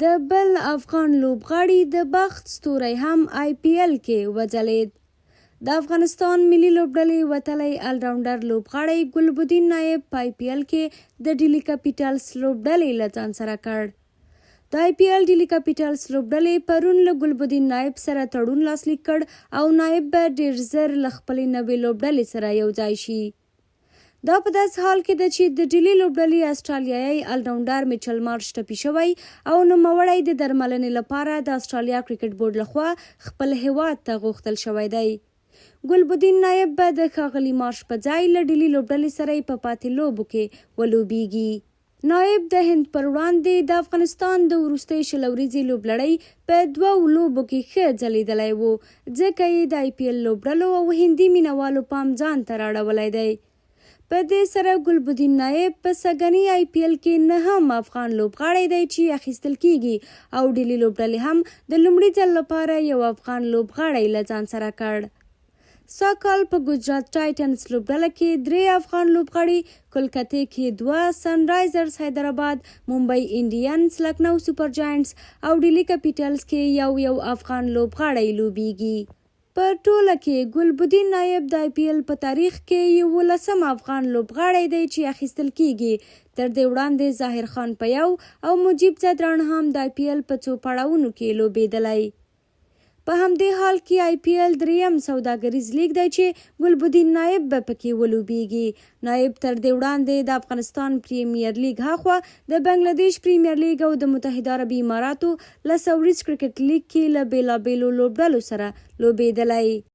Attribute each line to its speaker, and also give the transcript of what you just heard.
Speaker 1: د بل افغان لوبغاړي د بخت ستوری هم آی پي ایل کې وځلېد. د افغانستان ملي لوبډلې وتلی الراونډر لوبغاړی ګلبدین نایب په آی پي ایل کې د ډیلي کپیټلز لوبډلې له ځان سره کړ. د آی پي ایل ډیلي کپیټلز لوبډلې پرون له ګلبدین نایب سره تړون لاسلیک کړ او نایب به ډېر زر له خپلې نوې لوبډلې سره یوځای شي. دا په داسې حال کې ده چې د ډیلي لوبډلې اسټرالیایي الراونډر میچل مارش ټپي شوی او نوموړی د درملنې لپاره د اسټرالیا کرکټ بورډ لخوا خپل هیواد ته غوښتل شوی دی. ګلبدین نایب به د ښاغلي مارش په ځای له ډیلي لوبډلې سره په پاتې لوبو کې ولوبیږي. نایب د هند پر وړاندې د افغانستان د وروستۍ 20 اوریزې لوبلړۍ په دوو لوبو کې ښه ځلېدلی و، ځکه یې د آی پي ایل لوبډلو او هندي مینهوالو پام ځان ته رااړولی دی. په دې سره ګلبدین نایب په سږني آی پي ایل کې نهم افغان لوبغاړی دی چې اخیستل کېږي او ډیلي لوبډلې هم د لومړي ځل لپاره یو افغان لوبغاړی له ځان سره کړ. سږ کال په ګجرات ټایټنز لوبډله کې درې افغان لوبغاړي، کولکتې کې دوه، سن رایزرز حیدرآباد، ممبۍ انډینز، لکنو سوپر جاینټس او ډیلي کپیټلز کې یو یو افغان لوبغاړی لوبیږي. په ټوله کې ګلبدین نایب د آی پي ایل په تاریخ کې یوولسم افغان لوبغاړی دی چې اخیستل کیږي. تر دې وړاندې ظاهر خان په یو او مجیب ځدراڼ هم د آی پي ایل په څو پړاوونو کې لوبیدلی. په همدې حال کې آی پي ایل درېیم سوداګریز لیګ دی چې ګلبدین نایب به پکې ولوبیږي. نایب تر دې وړاندې د افغانستان پریمیر لیګ هاخوا د بنګله دیش پریمیر لیګ او د متحده عربي اماراتو لس اوریز کرکټ لیګ کې له بېلابېلو لوبډلو سره لوبېدلی.